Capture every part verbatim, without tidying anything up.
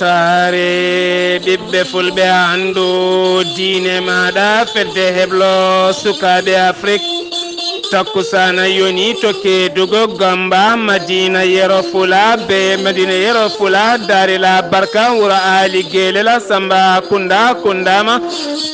Saare ɓiɓɓe fulɓe, anndu diine maaɗa, fedde heblo sukaaɓe Afrik. Takkusaana yoni to Keedugo, Gomba, Madina Yero Fula, be Madina Yero Fula, Darila Barka, Wuro Ali Gelela, Samba Kunda, Kundama.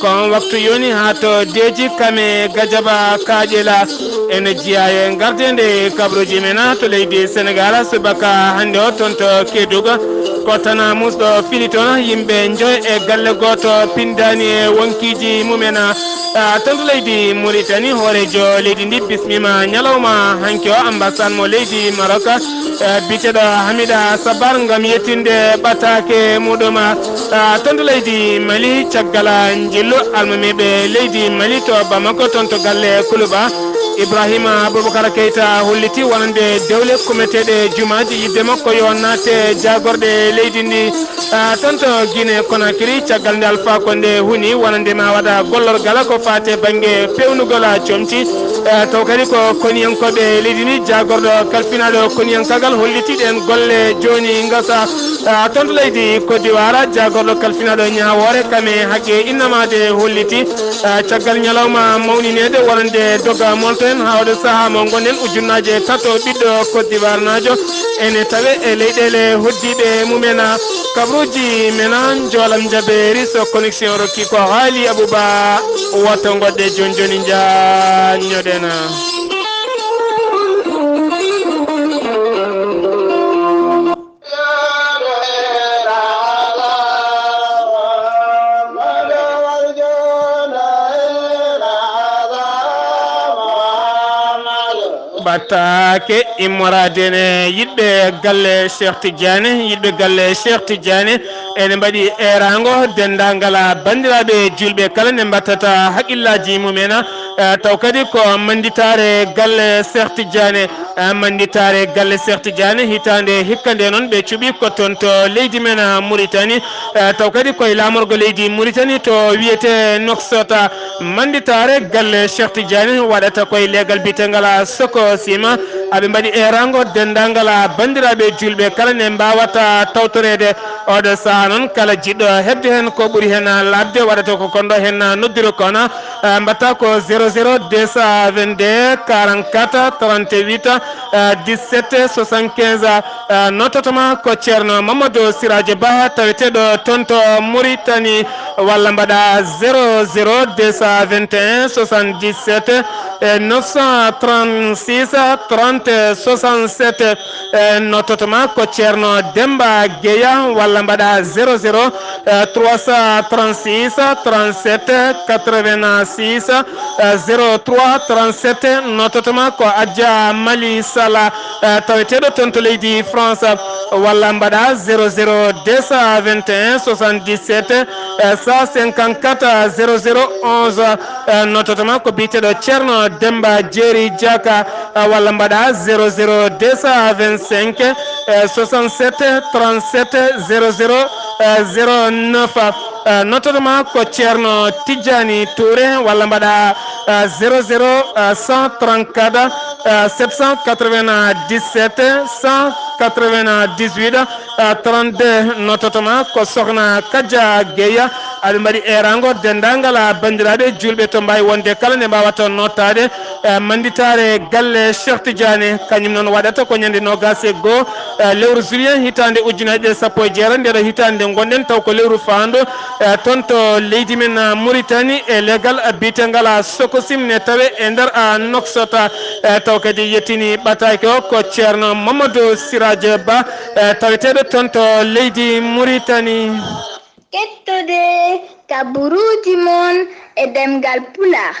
Kon waktu yoni haa to Deji Kame Gajaba Kaƴela. Ene jeyaa e gardende kabruuji men to leydi Senegal subaka hannde o toon to Keedugo. Ko tana musɗo fili toon, yimɓe njoy e galle gooto pindaani e wonkiiji mumen. Ah, toon to leydi Muritani, hooreejo leydi ndi bismiima ñalawma hanki o, ambassade mo leydi Maroc, eh, biyeteeɗo Hamida Sabar, ngam yettinde ɓataake muɗum. Ah, toon to leydi Mali, caggal njillu almamiiɓe leydi Mali to Bamako, toon to galle Kuluba, Ibrahima Abubakar Keita holliti wonande dewle kumeteeɗe jumaaji yiɗde makko yo naate jaagorɗe leydi ndi. Ah, toon to Guinée Conakry, caggal nde Alpha Condé huni wonande ma waɗa gollorgal ko faate bannge peewnugol comci. Ah, taw kadi ko koniyankooɓe leydi ndi, jaagorɗo kalfinaaɗo koniyankagal holliti ɗeen golle jooni ngasa. Ah, toon to leydi Côte d'Ivoire, jaagorɗo kalfinaaɗo ñaawoore Kame Hage Innamade holliti, ah, caggal ñalawma mawnineede wonande doga monto en haa oɗo sahaa mo ngonɗen, ujunnaaje tato ɓiɗɗo Côte d'Ivoire naajo ene tawe e leyɗeele hoddiiɓe mumen. Kabruuji men, njoolam jabeeri, so connexion rokki ko haali Abouba, woto ngoɗɗe jooni jooni njaanñoɗen. Ɓattaake immoraade ne yiɗɓe galle Cheikh Tidiane, yiɗɓe galle Cheikh Tidiane, ene mbaɗi eeraango denndaangal banndiraaɓe juulɓe kala ne mbattata haqqillaaji mumen, eh, taw kadi ko mannditaare galle Cheikh Tidiane. Ah, mannditaare galle Cheikh Tidiane, hitaande hikka nde noon ɓe cuɓi ko toon to leydi men, ah, Mauritanie. Ah, taw kadi koye laamorgo leydi Mauritanie to wiyetee Nouakchott. Mannditaare galle Cheikh Tidiane waɗata koye leegal biyeteengal, ah, Sococim. Aɓe mbaɗi eeraango denndaangal, ah, banndiraaɓe juulɓe kala ne mbaawata tawtoreede oɗo sahaa noon. Kala jiɗɗo heɓde heen ko ɓuri heen, ah, laaɓde waɗata ko kon ɗo heen, ah, noddiro kon. Eh, mbatta ko zéro zéro deux cent vingt-deux quarante-quatre trente-huit, eh, dix-sept soixante-quinze. Eh, noototoma ko Ceerno Mamadou Sirajo Ba, taweteeɗo toon to Mauritanie, walla mbaɗa zéro zéro deux cent vingt et un soixante-dix-sept, eh, neuf cent trente-six trente soixante-sept. Eh, noototoma ko Ceerno Demba Gueya, walla mbaɗa zéro zéro, eh, trois cent trente-six trente-sept quatre-vingt-six, eh, zéro trois trente-sept. Noototoma ko Adja Mali Sala, eh, taweteeɗo toon to leydi France, walla mbaɗa zéro zéro deux cent vingt et un soixante-dix-sept, eh, cent cinquante-quatre zéro zéro onze. Eh, noototoma ko biyeteeɗo Ceerno Demba Jeeri Diaka, eh, walla mbaɗa zéro zéro deux cent vingt-cinq, eh, soixante-sept trente-sept zéro zéro, eh, zéro neuf. Eh, noototoma ko Ceerno Tijjani Touré, walla mbaɗa, eh, zéro zéro, eh, cent trente-quatre, eh, sept cent quatre-vingt-dix-sept cent quatre-vingt-dix-huit. Ah, trente-deux, noototoma ko Sokhna Kadia Gueye. Aɓe mbaɗi eeraango denndaangal, ah, banndiraaɓe juulɓe to mbaawi wonde kala nde mbaawata nootaade, eh, mannditaare galle Cheikh Tidiane. Kañum noon waɗata ko ñande noogaas e goo, eh, lewru juillet hitaande ujunaaje ɗiɗi e sappo e jeetati. Nde ɗo hitaande nde ngonɗen taw ko lewru faandu, eh, toon to leydi men, ah, Mauritanie e leegal, ah, biyeteengal, ah, Sococim ne tawe e nder, ah, Nouakchott, ah, eh, taw kadi yettini ɓataake o ko Ceerno Mamadou Siraje Ba, eh, taweteeɗo toon to leydi Mauritanie. Kettode kaburuuji mon e ɗemngal Pulaar,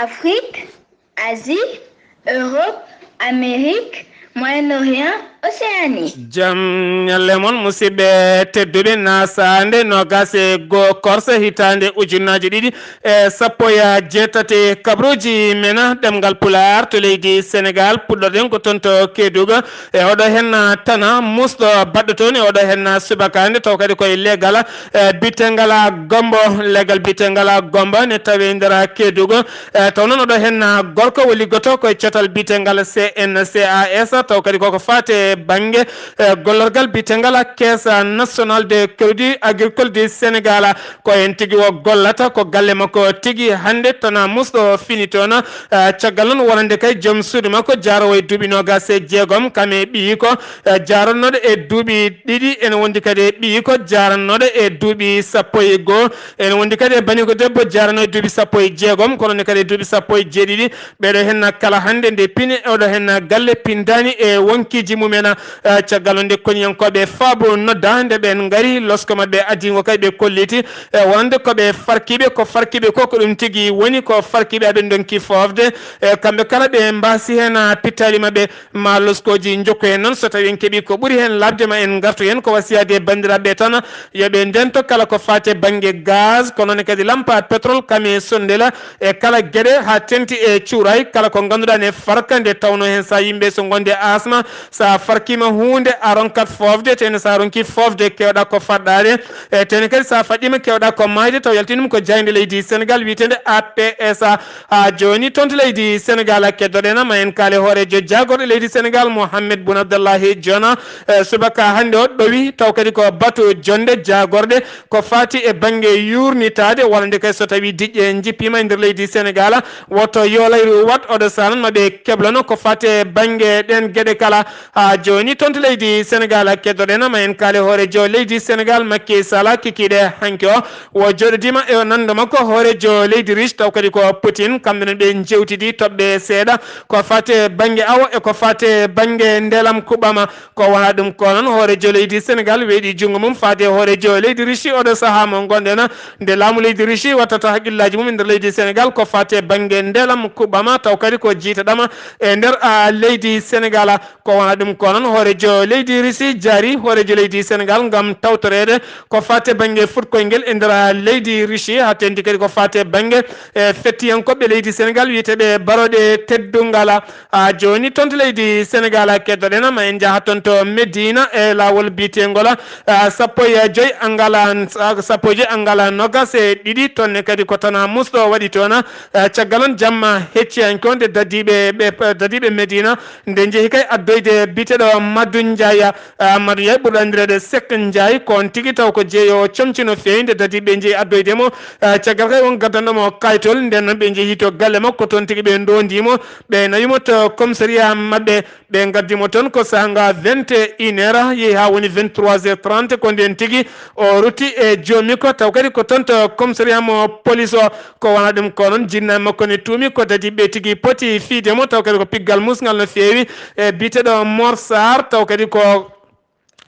Afrique, Asie, Europe, Amérique, Moyen-Orient, Océanie. Jam ñalle mon, musidɓe tedduɓe, na saande noogaas e goo korse hitaande ujunnaaji ɗiɗi e sappo e jeetati. Kabaruuji men ɗemngal Pulaar to leydi Senegaal, puɗɗorɗen ko toon to Keduga. E oɗo heen tana musɗo baɗɗo toon e oɗo heen subaka nde taw kadi koye leegal, eh, biyeteengal Gombo. Leegal biyeteengal Gombo ne tawi nder Keduga. Eh, taw noon oɗo heen gorko o liggoto koye catal biyeteengal C N C A S, taw kadi koko faate e bannge, eh, gollorgal biyetengal Caisse Nationale de Crédit Agricole du Sénégal. Ko heen tigi o gollata, ko galle makko tigi hannde, tana musɗo fini toon. Eh, caggal noon, wonande kay joom suudu makko jaaroowo e duuɓi noogaas e jeegom, kam e ɓiyiiko, eh, jaarannooɗo e duuɓi ɗiɗi, ene wondi kadi e ɓiyiiko jaarannooɗo e duuɓi sappo e goo, ene wondi kadi e baniiko debbo jaarannooɗo e duuɓi sappo e jeegom, kono ne kadi e duuɓi sappo e jeeɗiɗi. Ɓeeɗo heen kala hannde nde pini, oɗo heen galle pindaani e wonkiiji mumen. Eh, caggal nde koniyankooɓe faabo nodda, nde ɓeen ngari, losko maɓɓe adingo kay ɓe kolliti, eh, wonande ko ɓe farkiiɓe, ko farkiiɓe ko, ko ɗum tigi woni, ko farkiiɓe aɓe ndonki foofde. Eh, kamɓe kala ɓe mbaasi heen, ah, pittaali maɓɓe, ma loskooji njokku heen noon. So tawii en keɓii ko ɓuri heen laaɓde, ma en ngartu heen. Ko wasiyaade banndiraaɓe tan, yo ɓe ndento kala ko faati e bannge gaz, ko noon kadi lampa, pétrole, kame, sondela, e kala geɗe haa teŋti e cuuraay, kala ko ngannduɗaa ne farka, nde tawnoo heen so yimɓe so ngonde asma, so a farkiima huunde, a ronkat foofde, tene so a ronki foofde, keewɗaa ko faɗɗaade, e tene kadi so a faɗɗiima, keewɗaa ko maayde, taw yaltini ɗum ko jaaynde leydi Senegaal wiyeteende A P S A. Haa jooni toon to leydi Senegaal, keddoɗen ma en kaale hooreejo jaagorɗe leydi Senegaal, Mohamed Boun Abdallah Dionne, e subaka hannde o ɗowi, taw kadi ko batu jonnde jaagorɗe ko faati e bannge yuurnitaade, walla nde kay so tawii diƴƴe njippiima e nder leydi Senegaal, woto yoolayru waɗ, oɗo sahaa noon ma ɓe keblano ko faati e bannge ɗeen geɗe kala. Haa jooni toon to leydi Senegaal, keddoɗen ma en kaale hooreejo leydi Senegaal, Macky Sall, kikiiɗe hanki o, o jooɗodiima e o nanndo makko hooreejo leydi Russie, taw kadi ko Poutine, kamɓe noon ɓe njeewtidi toɓɓe seeɗa ko faati e bannge awo e ko faati e bannge ndelam kuɓɓama. Ko wonaa ɗum ko noon, hooreejo leydi Senegaal weeɗi junngo mum faade hooreejo leydi Russie oɗo sahaa mo ngonɗen, nde laamu leydi Russie wattata haqqillaaji mum e nder leydi Senegaal ko faati e bannge ndelam kuɓɓama, taw kadi ko jiytaɗama e nder, a, leydi Senegaal. Ko wonaa ɗum ko noon, hooreejo leydi Russie jaari hooreejo leydi Senegaal ngam tawtoreede ko faati e bannge fuɗkoyngel e nder, a, leydi Russie, haa teŋti kadi ko faati e bannge, e, fettiyankooɓe leydi Senegaal wiyeteeɓe barooɗe teddungal. A, jooni toon to leydi Senegaal, a, keddoɗen ma en njaha toon to Medina e laawol biyeteengol, a, sappo e joy angal, a, sappo e joy angal noogaas e ɗiɗi, toon ne kadi ko tana musɗo waɗi toon. A, caggal on jamma hecciyanke on nde dadiiɓe ɓe, dadiiɓe Medina nde njehi kay addoyde biyeteeɗo Madu Njaay, a, Madu Njaay ɓurɗo anndireede Sek Njaay, ko on tigi taw ko jeeyo comci no feewi nde dadiiɓe njehi addoyde mo. A, caggal kay on gaddanɗo mo kayitol, nden noon ɓe njehi to galle makko, toon tigi ɓe ndoondi mo, ɓe nawi mo to commissariat maɓɓe, ɓe ngaddi mo toon ko sahaa nga vingt et une heures, yehi haa woni vingt-trois heures trente, ko ndeen tigi o rutti e joomi ko, taw kadi ko toon to commissariat mo police o. Ko wonaa ɗum ko noon, jinnaaɓe makko ne tuumi ko dadiiɓe tigi poti fiyde mo, taw kadi ko piggal musngal no feewi, e biyeteeɗo Mor Sarr, taw kadi ko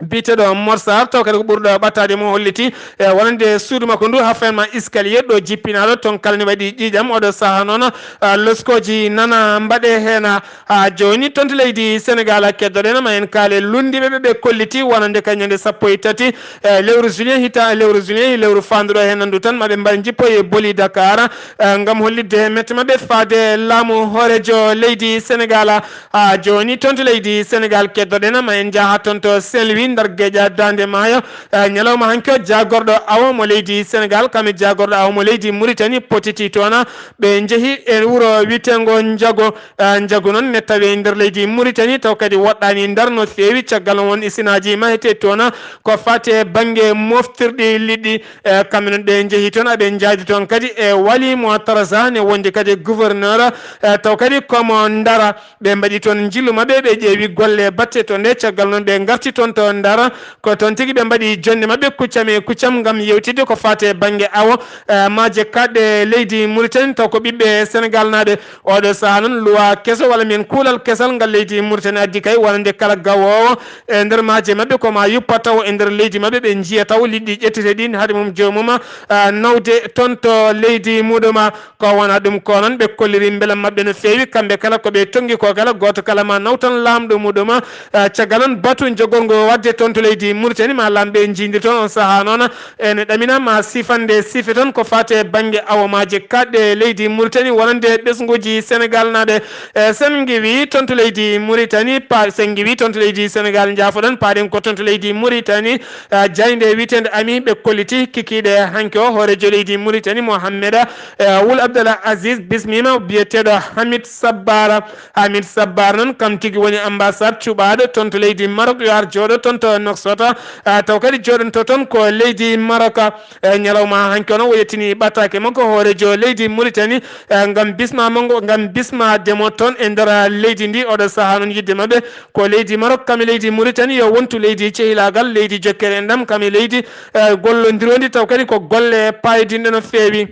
biyeteeɗo Mor Sarr, taw kadi ko ɓurɗo ɓattaade mo holliti, e wonande suudu makko ndu haa fayan ma escalier ɗo jippinaaɗo, toon kala ne waɗi ƴiiƴam. Oɗo sahaa noon, a, loskooji nana mbaɗe heen. Haa jooni toon to leydi Senegaal, keddoɗen ma en kaale lunndiiɓe ɓe ɓe kolliti wonande ka ñande sappo e tati, e lewru juillet hita-, lewru juillet, lewru faanduɗo heen, nanndu tan ma ɓe mbaɗ njippo e boli Dakar, e, ngam hollitde mette maɓɓe faade laamu hooreejo leydi Senegaal. Haa jooni toon to leydi Senegaal, keddoɗen ma en njaha toon to Saint-Louis, ndar geeƴa daande maayo. E, ñalawma hanki o, jaagorɗo awo mo leydi Senegaal, kam e jaagorɗo awo mo leydi Mauritanie potiti toon. Ɓe njehi e wuro wiyeteengo Njago. E, Njago noon ne tawee nder leydi Mauritanie, taw kadi woɗɗaani ndar no feewi, caggal won isinaaji mahete toon ko faati e bannge moftirɗi liɗɗi. E, kamɓe noon ɓe njehi toon, aɓe njaadi toon kadi e Wali mo Taraza, ne wondi kadi gouverneur, e, taw kadi komo ndara. Ɓe mbaɗi toon njillu maɓɓe, ɓe ƴeewi golle batte toon ɗe, caggal noon ɓe ngarti toon to Ndar. Ko toon tigi ɓe mbaɗi jonnde maɓɓe kuccam e kuccam ngam yewtidde ko faati e bannge awo, e, maaje kaaɗɗe leydi Mauritanie, taw ko ɓiɓɓe Senegaal naaɓe. Oɗo sahaa noon, luwa keso walla mbiyen kuulal kesal ngal leydi Mauritanie addi kay wonande kala gawoowo e nder maaje maɓɓe ko ma yuppa taw e nder leydi maɓɓe, ɓe njiya taw liɗɗi ƴettete ɗin haade mum joomum, a, nawde toon to leydi muɗum. Ko wonaa ɗum ko noon, ɓe kolliri mbelam maɓɓe no feewi, kamɓe kala ko ɓe tonngi ko kala, gooto kala ma naw tan laamɗo muɗum. A, caggal noon batu jogorngo Toon to leydi Mauritanie, ma laamɓe njiidi toon on sahaa noon, ene ɗamina ma sifande sife toon ko faati e bannge awomaaji kaɗɗe leydi Mauritanie, wonande ɓesnguuji Senegal naaɓe. E, sen ngiwi toon to leydi Mauritanie, pa-, sen ngiwi toon to leydi Senegal, njaafoɗon, paaɗen ko toon to leydi Mauritanie, e, jaaynde wiyeteende Ami ɓe kolliti kikiiɗe hanki o, hooreejo leydi Mauritanie, Mohamed, e, Wul Abdallah Aziz, bismiima biyeteeɗo Hamid Sabbara. Hamid Sabbar noon, kam tigi woni ambassade cuɓaaɗo toon to leydi Maroc, yo ar jooɗo toon to Nouakchott, ah, taw kadi jooɗonto toon ko leydi Maroc. Eh, ñalawma hanki o noon, o yettini ɓataake makko hooreejo leydi Mauritanie, eh, ngam bisma mo ngo, ngam bismaade mo toon e nder, ah, leydi ndi. Oɗo sahaa noon, yiɗde maɓɓe ko leydi Maroc kam e leydi Mauritanie yo wontu leydi cehilaagal, leydi jokkere enɗam kam e leydi, eh, gollondiroondi, taw kadi ko golle paayodinɗe no feewi.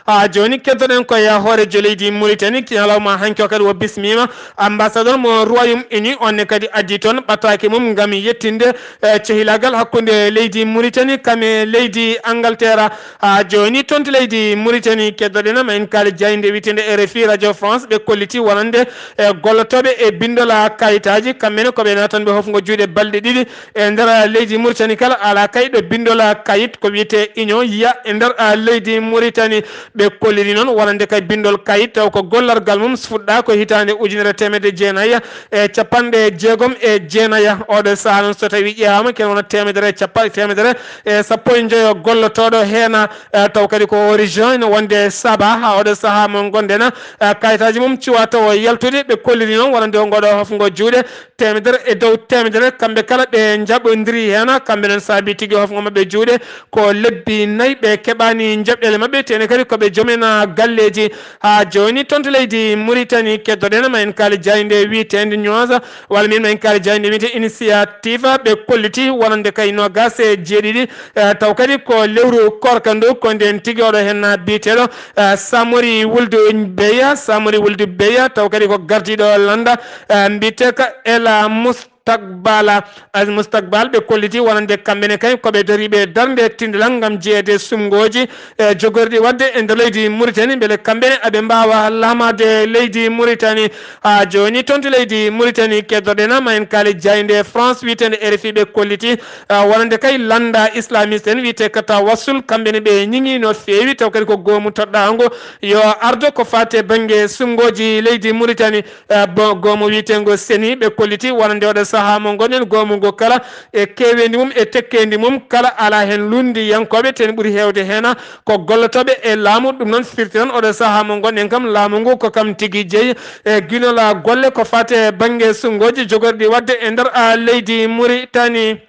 Haa jooni, keddoɗen ko e hooreejo leydi Mauritanie, ñalawma hanki o kadi o bismiima ambassadeur mo Royaume Uni, on ne kadi addi toon ɓataake mum ngam yettinde, eh, cehilaagal hakkunde leydi Mauritanie kam e leydi Angleterre. Haa jooni, toon to leydi Mauritanie, keddoɗen ma en kaali jaaynde wiyeteende R F I Radio France, ɓe kolliti wonande, eh, gollotooɓe e binndol kayitaaji, kamɓe ne ko ɓe natanɓe hofngo juuɗe balɗe ɗiɗi, e nder leydi Mauritanie kala, alaa kayit ɗo binndol kayit ko wiyetee union yiya e nder, ah, leydi Mauritanie. Ɓe kolliri noon wonande kay binndol kayit taw ko gollargal mum fuɗɗaa ko hitaande ujunere teemedde jeenayi e capanɗe jeegom e jeenayi. Oɗo sahaa noon so tawi ƴeewaama ken wona teemedere e capa-, teemedere e sappo e njoyo gollotooɗo heen, ah, taw kadi ko o région ene wonde Saba. Haa oɗo sahaa mo ngonɗen, ah, kayitaaji mum cuwa taw o yaltude. Ɓe kolliri noon wonande o ngoɗo hofngo juuɗe teemedere e dow teemedere, kamɓe kala ɓe njaɓondiri heen, kamɓe noon saabi tigi hofngo maɓɓe juuɗe ko lebbi nayi ɓe keɓaani njoɓɗeele maɓɓe, tene kadi ko ɓe joom en galleeji. Haa jooni toon to leydi Mauritanie, keddoɗen ma en kaali jaaynde wiyeteende News, walla min ma en kaali jaaynde wiyetee Initiative, ɓe kolliti wonande kay noogaas e jeeɗiɗi, eh, taw kadi ko lewru koorka ndu, ko ndeen tigi oɗo heen biyeteeɗo, eh, Samori Wuldu Beya, Samori Wuldu Beya, taw kadi ko gardiiɗo lannda, eh, mbiyetee ka Ela Mustakbala, eh, Mustakbal, ɓe kolliti wonande kamɓe ne kay ko ɓe dariiɓe darnde tindilal ngam jeyeede sumngooji, eh, jogorɗi waɗde e nder leydi Mauritanie, mbele kamɓe ne aɓe mbaawa laamaade leydi Mauritanie. Haa jooni toon to leydi Mauritanie, keddoɗen ma en kaali jaaynde France wiyeteende R F I, ɓe kolliti, ah, wonande kay lannda islamiste en wiyetee ka Tawassul, kamɓe ne ɓe ñiŋi no feewi, taw kadi ko goomu toɗɗaango yo ardo ko faati e bannge sumngooji leydi Mauritanie, eh, bo-, goomu wiyeteengo seni, ɓe kolliti wonande oɗo sahaa mo ngonɗen, goomu ngo kala e keeweendi mum e tekkeendi mum kala, alaa heen lunndiyankooɓe, ten ɓuri heewde heen ko gollotooɓe e laamu. Ɗum noon firti tan oɗo sahaa mo ngonɗen kam, laamu ngu ko kam tigi jeyi e ginol golle ko faati e bannge sumngooji jogorɗi waɗde e nder, ah, leydi Mauritanie.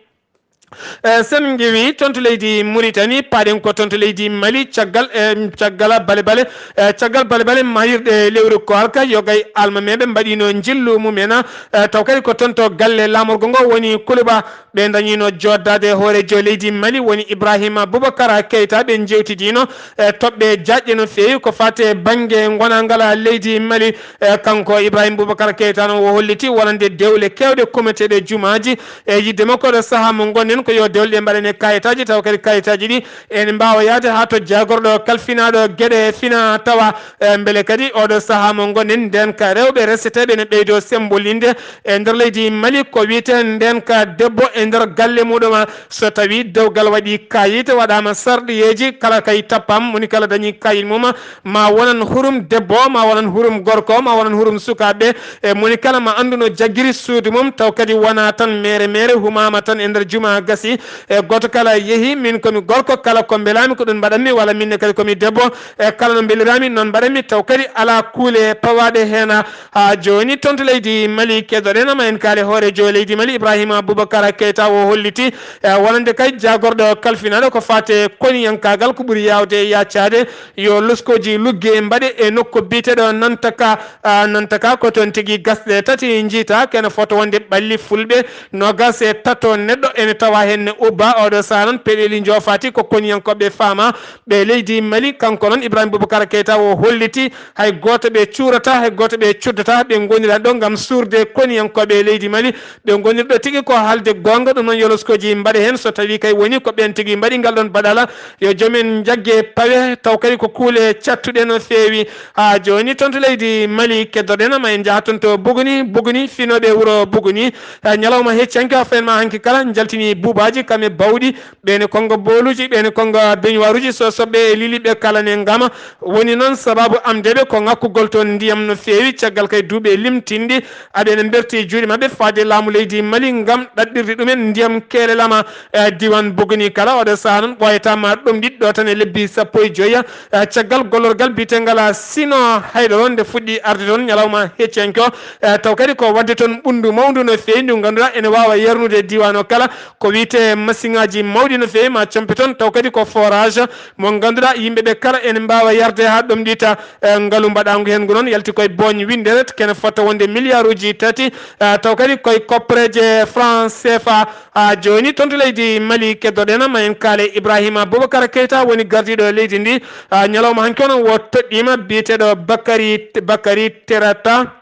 Eh, sen ngiwi toon to leydi Mauritanie, paaɗen ko toon to leydi Mali, caggal, eh, caggal bale bale, eh, caggal bale bale maayirɗe lewru koorka, yogay almameeɓe mbaɗiino njillu mum en, eh, taw kadi ko toon to galle laamorgo ngo woni Kuluba. Ɓe ndañiino jooɗdaade hooreejo leydi Mali woni Ibrahima Boubacar Keita, ɓe njeewtidiino, eh, toɓɓe jaajɗe no feewi ko faati e bannge ngonaangal leydi Mali. Eh, kanko Ibrahima Boubacar Keita noon o holliti wonande dewle keewɗe kumeteeɗe jumaaji, e yiɗde makko oɗo sahaa mo ngonɗen ko yo dewle ɗe mbaɗane kayitaaji, taw kadi kayitaaji ɗi ene mbaawa yahde haa to jaagorɗo kalfinaaɗo geɗe fina tawa, e mbele kadi oɗo sahaa mo ngonɗen ndeen ka rewɓe reseteeɓe ene ɓeydoo sembolinde e nder leydi Mali ko wiyetee ndeen ka debbo e nder galle muɗum. So tawi dewgal waɗi kayit, waɗaama sarɗiyeeji, kala kay tappam, moni kala dañi kayit mum, ma wonan hurum debbo, ma wonan hurum gorko, ma wonan hurum sukaaɓe, e moni kala ma anndu no jaggiri suudu mum, taw kadi wona tan mere mere humaama tan e nder juma gasi, e gooto kala yehi, min komi gorko, kala ko mbelaami ko ɗum mbaɗanmi, walla min ne kadi komi debbo, e kala no mbeliraami noon mbaɗanmi, taw kadi alaa kuule pawaaɗe heen. Haa jooni toon to leydi Mali, keddoɗen ma en kaali hooreejo leydi Mali, Ibrahima Boubacar Keita, o holliti, e wonande kay jaagorɗo kalfinaaɗo ko faati e koniyankaagal ko ɓuri yaawde yaacaade, yo loskooji lugge mbaɗe e nokku biyeteeɗo Nantaka. Ah, Nantaka ko toon tigi gasɗe tati njiytaa, kene fota wonde ɓalli fulɓe noogaas e tato neɗɗo ene tawa henne ubba. Oɗo saha noon peɗeli joofaati ko koniyankooɓe faama ɓe leydi Mali. Kanko noon Ibrahima Boubacar Keita o holliti hay gooto ɓe cuurata, hay gooto ɓe cuddata, ɓe ngonira ɗo ngam suurde koniyankooɓe leydi Mali. Ɓe ngoniri ɗo tigi ko haalde goonga, ɗum noon yoloskooji mbaɗe heen so tawii kay woni ko ɓeen tigi mbaɗi ngal ɗoon baɗala. Yo joom en njagge pawe, taw kadi ko kuule cattuɗe no feewi. Haa jooni toon to leydi Mali keddoɗen, ma en njaha toon to Buguni, Buguni, finooɓe wuro Buguni. Haa ñalawma hecci hanki, haa fayin ma hanki kala, njaltini buubaaji kam e bawɗi, ɓeen e konngo booluuji, ɓeen e konngo beñuwaaruuji, so soɓɓe e liliɓe kala ne ngama. Woni noon sababu amdeɓe ko ŋakkugol toon ndiyam no feewi, caggal kay duuɓi limtinɗi, aɓe ne mberti juuɗe maɓɓe faade laamu leydi Mali ngam ɗaɓɓirde ɗumen ndiyam keelelama. E diiwaan Buguni kala, oɗo saha noon ɓooyata ma ɗomɗiɗ ɗo tan e lebbi sappo e joya, e caggal gollorgal biyetengal Sino Haydoro nde fuɗɗi arde toon ñalawma hecci hanki o. E taw kadi ko waɗde toon ɓunndu mawndu no feewi ndu ngannduɗaa ene waawa yarnude diiwaan o kala, ko wiyetee masiŋaaji mawɗi no feewi ma compe toon, taw kadi ko forage mo ngannduɗaa yimɓe ɓe kala ene mbaawa yarde haa ɗomɗita. E ngalu mbaɗaangu heen ngu noon yalti koye booñ winndere, kene fota wonde miliyaaruuji tati, e taw kadi koye koppereeje franc C F A. Haa jooni toon to leydi Mali keddoɗen, ma en kaale Ibrahima Boubacar Keita woni gardiiɗo leydi ndi, e ñalawma hanki o noon o toɗɗiima biyeteeɗo Bakary, Bakary Terata.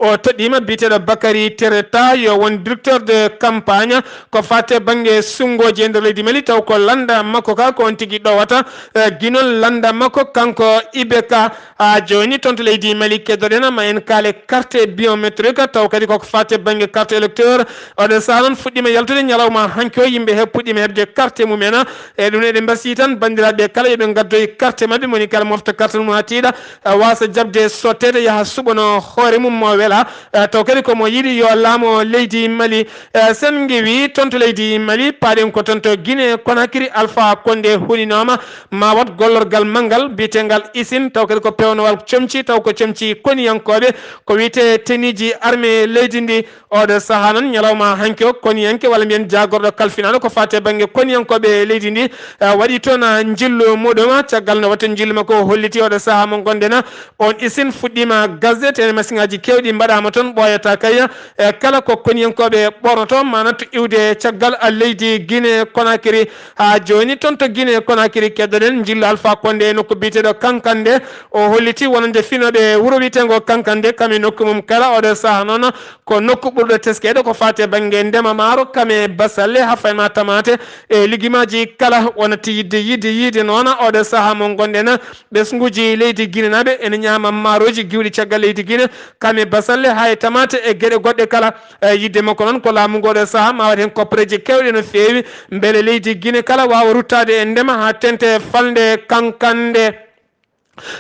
O toɗɗiima biyeteeɗo Bakary Tereta, yo won directeur de campagne ko faate bannge sunngooji e nder leydi Mali, taw ko lannda makko ka ko on tigi ɗowata, e ginol lannda makko kanko I B K. Haa jooni toon to leydi Mali keddoɗen, ma en kaale carte biométrique, taw kadi koko faate bannge carte électeur. Oɗo saha noon fuɗɗiima yaltude ñalawma hanki o, yimɓe he puɗɗiima heɓde carte mumen. E ɗum eɗen mbasiyii tan banndiraaɓe kala yo ɓe ngaddoy carte maɓɓe, moni kala mofta carte mum haa tiiɗa, e waasa jaɓde sotteede, yaha suɓano hoore mum mo wela, e taw kadi ko mo yiɗi yo laamu leydi Mali. E sen ngewi toon to leydi Mali, paaɗen ko toon to Guinée Conakry, Alpha Condé hulinooma ma waɗ gollorgal manngal biyetengal usine, taw kadi ko peewnowal comci, taw ko comci koniyankooɓe, ko wiyetee tenue ji armée leydi ndi. Oɗo saha noon ñalawma hanki o, koniyanke walla mbiyen jaagorɗo kalfinaaɗo ko faate bannge koniyankooɓe leydi ndi, e waɗi toon, a, njillu muɗum, caggal no waɗi toon njillu makko o holliti oɗo saha mo ngonɗen, on usine fuɗɗiima gasde, tene masiŋaaji keewɗi mbaɗaama toon, ɓooyata kay, e kala ko koniyankooɓe ɓornoto ma nattu iwde caggal, a, leydi Guinée Conakry. Haa jooni toon to Guinée Conakry keddoɗen njillu Alpha Condé e nokku biyeteeɗo Kankande, o holliti wonande finooɓe wuro wiyeteengo Kankande kam e nokku mum kala oɗo saha noon ko nokku ɓurɗo teskeede ko faate bannge ndema maaro, kame, basalle, haa fayin ma tamaate e legumaaji kala. Wonati yiɗde yiide yiide noon oɗo saha mo ngonɗen, ɓesnguuji leydi Guinée naaɓe ene ñaama maarooji giwɗi caggal leydi Guinée, kame, basalle, haa e tamaate e geɗe goɗɗe kala. E yiɗde makko noon ko laamu ngu oɗo saha ma waɗ heen koppereeji keewɗe no feewi, mbele leydi Guinée kala waawa ruttaade e ndema haa teeŋti falnde Kankande.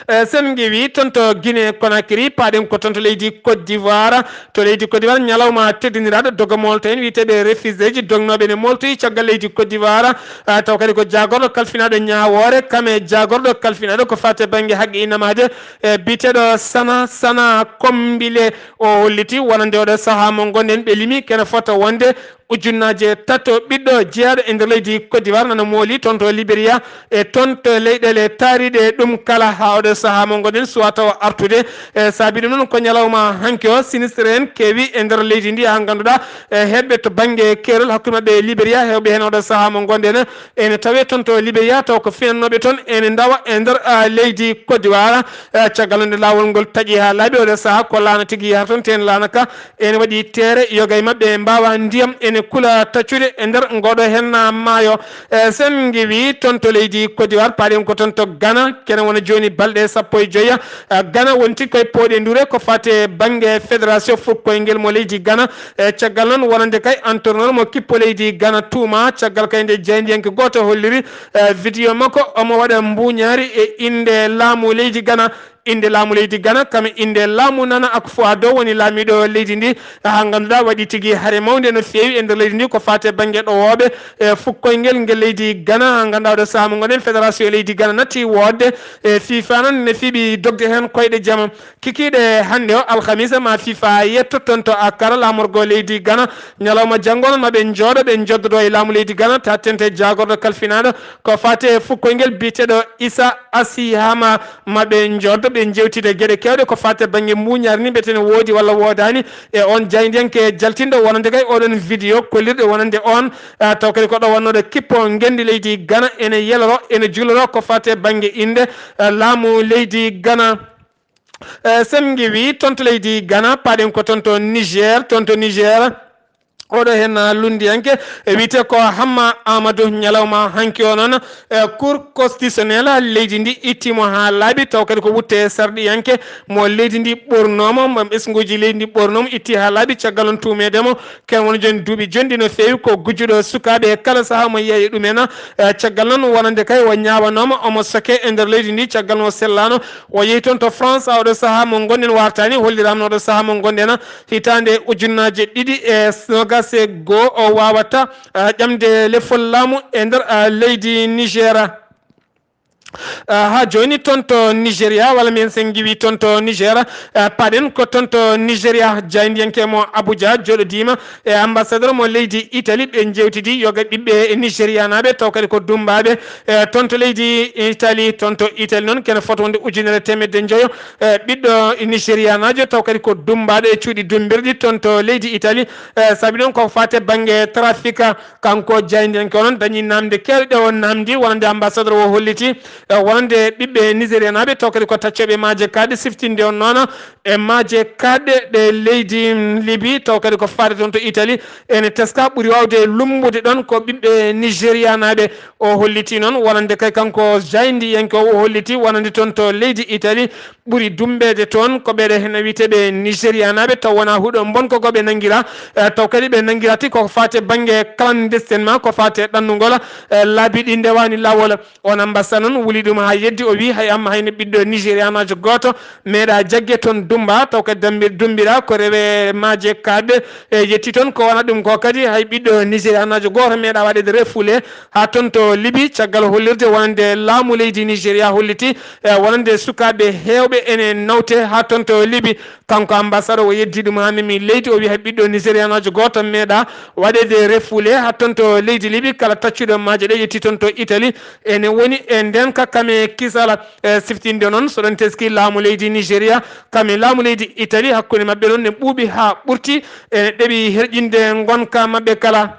E sen ngewi toon to Guinée Conakry, paaɗen ko toon to leydi Côte d'Ivoire. To leydi Côte d'Ivoire, ñalawma teddiniraaɗo doga moolto en wiyeteeɓe réfugiéji dognooɓe ne mooltoyi caggal leydi Côte d'Ivoire. A, taw kadi ko jaagorɗo kalfinaaɗo ñaawoore, kame jaagorɗo kalfinaaɗo ko faate bannge haqqe innamaaje, e biyeteeɗo Sana Sana Kombile. O holliti wonande oɗo saha mo ngonɗen ɓe limi kene fota wonde ujunnaaje tato ɓiɗɗo jeyaɗo e nder leydi Côte d'Ivoire nana mooli toon to Libéria e toon to leyɗeele taariɗe ɗum kala haa oɗo saha mo ngonɗen suwa tawa artude. E saabi ɗum noon ko ñalawma hanki o sinistre en keewi e nder leydi ndi haa ngannduɗaa e heɓɓe to bannge keerol hakkunde maɓɓe e Libéria heewɓe heen oɗo saha mo ngonɗen ene tawe toon to Libéria taw ko finannooɓe toon ene ndawa e nder, a, leydi Côte d'Ivoire. E caggal nde laawol ngol taƴi haa laaɓi oɗo saha ko laana tigi yahata toon, teen laana ka ene waɗi teere, yoga e maɓɓe mbaawa ndiyam, ene kula taccude e nder ngoɗo henna maayo. E sen ngewi toon to leydi Côte d'Ivoire, paaɗen ko toon to Ghana, kene wona jooni balɗe sappo e joya. E Ghana wonti koye pooɗe ndure ko fate bannge fédération fuɗkoyngel mo leydi Ghana. E caggal noon wonande kay entraîneur mo kippo leydi Ghana tuuma, caggal kay nde jaayndiyanke gooto holliri, e, vidéo makko, omo waɗa mbuuñaari e innde laamu leydi Ghana. Innde laamu leydi Ghana, kam e innde laamu Nana Akufo-Addo woni laamiiɗo leydi ndi, haa ngannduɗaa waɗi tigi hare mawnde no feewi e nder leydi ndi ko faati e bannge ɗowooɓe e fuɗkoyngel ngel leydi Ghana, haa ngannduɗaa oɗo sahaa mo ngonɗen fédération leydi Ghana natti woodde e FIFA noon ne fiɓi dogde heen koyɗe jam. Kikiiɗe hannde o alhamisa ma FIFA yetto toon to Accra laamorgo leydi Ghana, ñalawma janngo noon ma ɓe njooɗo ɓe njoddodo e laamu leydi Ghana, taa tente jaagorɗo kalfinaaɗo ko faati e fuɗkoyngel biyeteeɗo Issa Assi Hama ma ɓe njoddo. Ɗen jewtide geɗe kewɗe ko faati e bannge mbuuñaari ni, mbiyeten woodi walla woodaani e on jaayndiyanke jaltinɗo wonande kay oɗon vidéo kollirɗe wonande on, ah, taw kadi ko ɗo wonnooɗo kippo ngenndi leydi Ghana ene yeloro, ene juloro ko faati e bannge innde, ah, laamu leydi Ghana. Eh, sen ngiwi toon to leydi Ghana, paaɗen ko toon to Niger, toon to Niger. Oɗo heen lunndiyanke, e wiyetee ko Hamma Amadou, ñalawma hanki o noon, e Cour constitutionnelle leydi ndi ittiimo haa laaɓi, taw kadi ko wutte sarɗiyanke mo leydi ndi ɓornoomo, mo ɓesnguuji leydi ndi ɓornoomo, itti haa laaɓi caggal noon tuumeede mo, ken woni jooni duuɓi jonɗi no feewi ko gujjuɗo sukaaɓe e kala sahaa mo yeeya ɗumen, e caggal noon wonande kay o ñaawanooma omo soke e nder leydi ndi, caggal o sellaano, o yehi toon to France, haa oɗo sahaa mo ngonɗen wartaani, holliraama oɗo sahaa mo ngonɗen, hitaande ujunnaaje ɗiɗi e noogaas e goo, o waawata, ah, ƴamde lefol laamu e nder, ah, leydi Nigeria. Ah, haa jooni toon to Nigeria, walla mbiyen sen ngiwi toon to Nigeria, ah, paaɗen ko toon to Nigeria, jaayndiyanke mo Abuja jooɗodiima e ambassadeur mo leydi Italie, ɓe njeewtidi yoga ɓiɓɓe Nigerianaaɓe, taw kadi ko dummbaaɓe, e toon to leydi Italie, toon to Italie noon, kene fota wonde ujunere teemedde njoyo, e ɓiɗɗo Nigerianaajo, taw kadi ko dummbaaɗo e cuuɗi dummbirɗi toon to leydi Italie. E sabi ɗum ko faate bannge trafic, kanko jaayndiyanke o noon dañi naamnde keewɗe ɗe o naamndi, wonande ambassadeur o holliti, e wonande ɓiɓɓe Nigerianaaɓe, taw kadi ko taccooɓe maaje kaaɗɗe siftinde on noon e maaje kaaɗɗe ɗe leydi Libi, taw kadi ko faade toon to Italie, ene teska ɓuri waawde lummbude ɗoon ko ɓiɓɓe Nigerianaaɓe. O holliti noon wonande kay kanko jaayndiyanke o, o holliti wonande toon to leydi Italie ɓuri dummbeede toon ko ɓeeɗo heen wiyeteeɓe Nigerianaaɓe, taw wonaa huɗo mbon ko ɓe nanngira, eh, taw kadi ɓe nanngira ti ko faate bannge clandestinement, ko faate ɗannugol, eh, laabi ɗi ndewaani laawol. On ambassade noon wuli ɗum haa yeddi, o wii hay amma hay no ɓiɗɗo Nigerianaajo gooto meeɗa jagge toon dummba, taw kadi dambi-, dummbira ko rewe maaje kaaɗɗe, e yetti toon ko wona ɗum ko kadi hay ɓiɗɗo Nigerianaajo gooto meeɗa waɗeede refoulé haa toon to Libi, caggal hollirde wonande laamu leydi Nigeria holliti, e wonande sukaaɓe heewɓe ene nawte haa toon to Libi. Kanko ambassade o yeddi ɗum haa memi leydi, o wii hay ɓiɗɗo Nigerianaajo gooto meeɗa waɗeede refoulé haa toon to leydi Libi, kala taccuɗo maaje ɗe yetti toon to Italie ene woni e ndeen ka kame kisala. E siftinde noon, so ɗon teski laamu leydi Nigeria, kame laamu leydi Italie, hakkunde maɓɓe noon ne ɓuuɓi haa ɓurti, ene ɗeɓi herƴinde ngonka maɓɓe kala.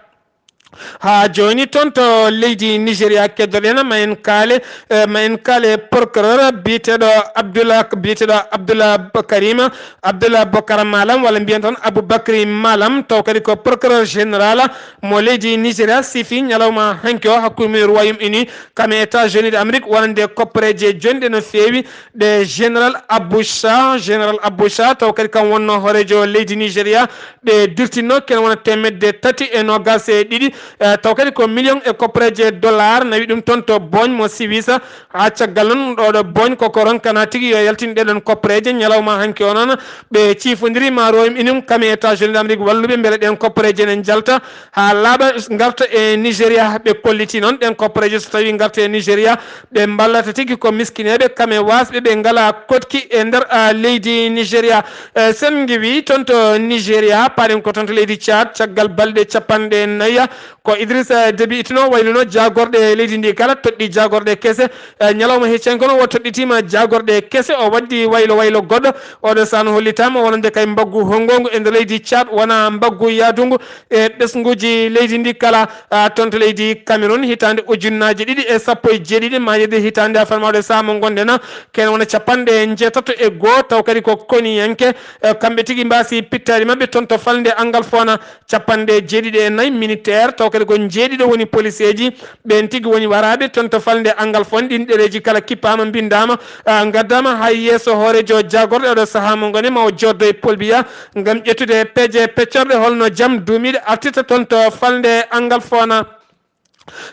Haa jooni toon to leydi Nigeria keddoɗen, ma en kaale, eh, ma en kaale procureur biyeteeɗo Abdullah, biyeteeɗo Abdullah Karima, Abdullah Bokar Malam, walla mbiyen tan Aboubacry Malam, taw kadi ko procureur général mo leydi Nigeria, sifi ñalawma hanki o hakkunde mum e Royaume Uni, kam e États-Unis d'Amérique, wonande koppareeje jonɗe no feewi ɗe général Abou Shah, général Abou Shah, taw kadi kam wonno hooreejo leydi Nigeria, ɗe dirtinno ken wona teemedde tati e noogaas e ɗiɗi, eh, taw kadi ko million e koppareeje dollar, nawi ɗum toon to Booñ mo Siwisa. Haa caggal noon, ɗoo ɗo Booñ koko ronkana tigi yo yaltin ɗee ɗoon koppareeje. Ñalawma hanki o noon, ɓe ciifondiri ma Royaume Uni kam e États-Unis d'Amérique walluɓe mbele ɗeen koppareeje ene njalta haa laaɓa ngarta e Nigeria. Ɓe kolliti noon ɗeen koppareeje so tawii ngarta e Nigeria, ɓe mballata tigi ko miskineeɓe kam e waasɓe ɓe ngalaa koɗki e nder, ah, leydi Nigeria. Eh, sen ngiwi toon to Nigeria, paaɗen ko toon to leydi Tchad, caggal balɗe capanɗe nayi, ko Idrissa Déby ittuno wayluno jaagorɗe leydi ndi kala, toɗɗi jaagorɗe kese. Eh, ñalawma hecci hanki o noon, o toɗɗitiima jaagorɗe kese, o waddi waylo waylo goɗɗo. Oɗo sahaa hollitaama wonande kay mbaggu honngongu e nder leydi Tchad, wona mbaggu yahdungu e ɓesnguuji leydi ndi kala. Ah, toon to leydi Cameroun, hitaande ujunnaaji ɗiɗi e sappo e jeeɗiɗi, ma yedde hitaande a farmaaɗo sahaa mo ngonɗen, ken wona capanɗe njeetato e goo, taw kadi ko koniyanke, eh, kamɓe tigi mbaasi pittaali maɓɓe toon to falnde Angalfona. Capanɗe jeeɗiɗi e nayi militaire, taw kadi ko njeeɗiɗo woni poliseeji. Ɓeen tigi woni waraaɓe toon to falnde Angalfon. Ɗiin ɗereeji kala kippaama, mbinndaama, ah, ngaddaama haa yeeso hooreejo jaagorɗe oɗo sahaa mo ngoni ma o jooɗdo e Paul Biya ngam ƴettude peeje peccorɗe holno jam duumiiɗo artirta toon to falnde Angalfona.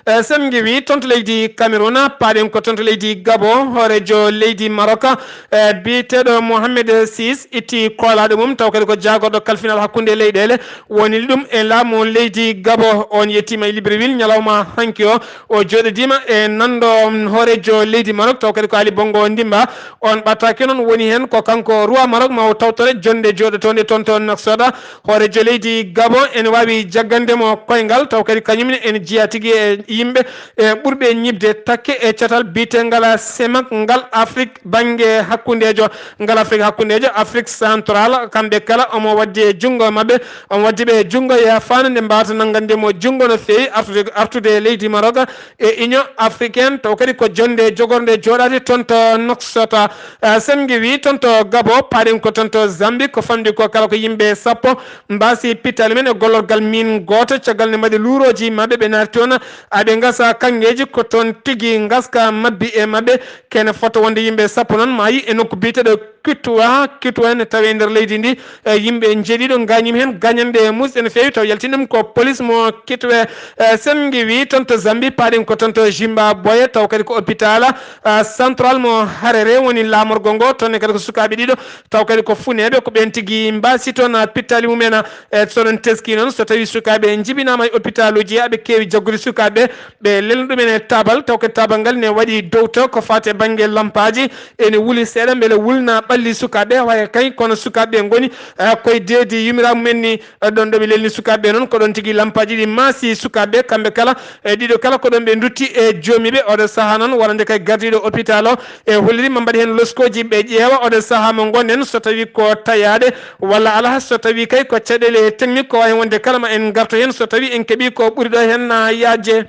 Eh, sen ngiwi toon to leydi Cameroun, paaɗen ko toon to leydi Gabon, hooreejo leydi Maroc, eh, biyeteeɗo Mohamed sis itti koolaaɗo mum, taw kadi ko jaagorɗo kalfinal hakkunde leyɗeele, woni ɗum e laamu leydi Gabon. On yettiima e Libreville ñalawma hanki o, o jooɗodiima e nanndo hooreejo leydi Maroc, taw kadi ko Ali Bongo Ndimba. On ɓattaake noon woni heen ko kanko roi Maroc ma o tawtore jonnde jooɗotoonde toon to Nouakchott. Hooreejo leydi Gabon ene waawi jaggande mo koyngal, taw kadi kañum ne ene jeyaa tigi e e yimɓe e ɓurɓe ñiɓde takke e catal biyetengal semak ngal Afrik bannge hakkundeejo. Ngal Afrik hakkundeejo, Afrik Central, kamɓe kala omo waddi e junngo maɓɓe, omo waddi ɓe e junngo e faande nde mbaawata nanngande mo junngo no feewi artude, artude e leydi Maroc e Union Africaine, taw kadi ko jonnde jogornde jooɗaade toon to Nouakchott. Eh, Sen nge wi toon to Gabo, paaɗen ko toon to Zambie, ko famɗi ko kala ko yimɓe sappo mbaasi pittaali men e gollorgal miin gooto. Caggal nde mbaɗi luurooji maɓɓe, ɓe naati toon, aɓe ngasa kanngeeji, ko toon tigi ngaska mabbi e maɓɓe. Kene fota wonde yimɓe sappo noon maayi e nokku biyeteeɗo Kitwa. Kitwa ne tawi e nder leydi ndi, e yimɓe njeeɗiɗo ngaañiima heen gaañanɗe muusɗe no feewi, taw yaltini ɗum ko police mo Kitwe. E, Sen nge wi toon to Zambie, paaɗen ko toon to Zimbabwe, taw kadi ko hôpital, a, central mo Harare woni laamorgo ngo. Toon ne kadi ko sukaaɓe ɗiɗo, taw kadi ko funeeɓe, ko ɓeen tigi mbaasi toon, a, pittaali mumen, a, e so ɗon teski noon, so tawi sukaaɓe njibinaama e hôpitaluuji, aɓe keewi jaggude sukaaɓe, ɓe lelna ɗumen e taabal, taw kadi taabal ngal ne waɗi dowto ko faati e bannge lampaaji, ene wuli seeɗa mbele wulna ɓalli sukaaɓe, waye kay kono sukaaɓe ɓe ngoni, eh, koye deedi yumiraaɓe mumen ni, eh, ɗon ɗo ɓe lelni sukaaɓe ɓe noon, ko ɗon tigi lampaaji ɗi maasi sukaaɓe ɓe, kamɓe kala, eh, ɗiɗo kala ko ɗon ɓe ndutti e joomi ɓe. Oɗo sahaa noon, wonande kay gardiiɗo hôpital o, e holliri ma mbaɗi heen loskooji ɓe ƴeewa oɗo sahaa mo ngonɗen, so tawi ko tayaaɗe walla alaa, so tawi kay ko caɗeele technique, ko waawi wonde kala ma en ngarto heen, so tawi en keɓi ko ɓuri ɗo heen na yaajde.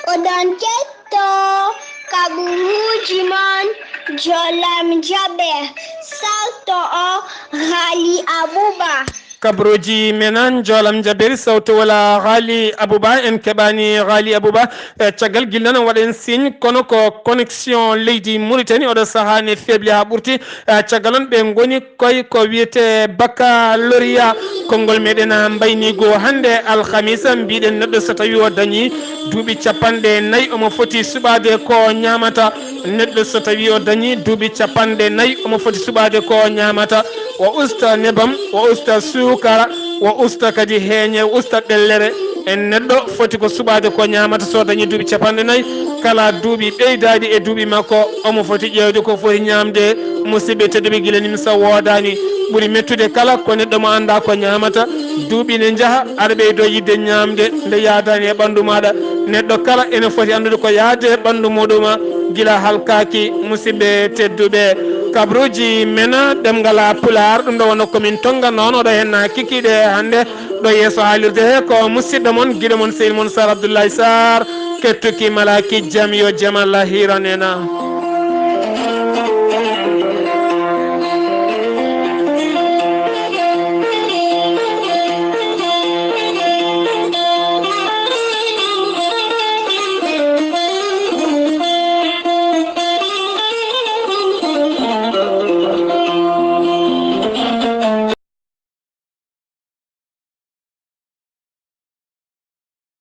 Oɗon ketto kaɓuruuji mon, Jolam Jaɓe, salto o Haali Abuba. Kaɓuruuji men an, Jolam Jaɓe, sawto wala Haali Abuba, en keɓaani Haali Abuba. E caggal gila nana waɗen signe, kono ko connexion leydi Mauritanie oɗo sahaa ne feebli haa ɓurti. E caggal on ɓe ngoni koy ko wiyetee baccalauréat. Konngol meɗen mbayniigu hannde alhamisa, mbiɗen neɗɗo so tawi o dañi duuɓi capanɗe nayi, omo foti suɓaade ko ñaamata. Neɗɗo so tawi o dañi duuɓi capanɗe nayi, omo foti suɓaade ko ñaamata. O usta nebam, o usta suukara, o usta kadi heeñe, o usta ɓellere. En neɗɗo foti ko suɓaade ko ñaamata so dañi duuɓi capanɗe nayi. Kala duuɓi ɓeydaaɗi e duuɓi makko, omo foti ƴeewde ko foti ñaamde. Musidɓe tedduɓe, gila nimsa woodaani. Ɓuri mettude kala ko neɗɗo mo anndaa ko ñaamata. Duuɓi ne njaha, aɗa ɓeydoo yiɗde ñaamde nde yaadaani e ɓanndu maaɗa. Neɗɗo kala ene foti anndude ko yaadi e ɓanndu muɗum gila halkaaki. Musidɓe tedduɓe, kaɓruuji men ɗemngal Pulaar, ɗum ɗo wonno ko min tonnga noon, oɗo heen kikiiɗe hannde. Ɗo yeeso haalirde he ko musidɗo mon, giɗo mon, sehil mon Sar Abdoulaye Sarr, kettuki malaaki jam, yo jam Allah hiiran en.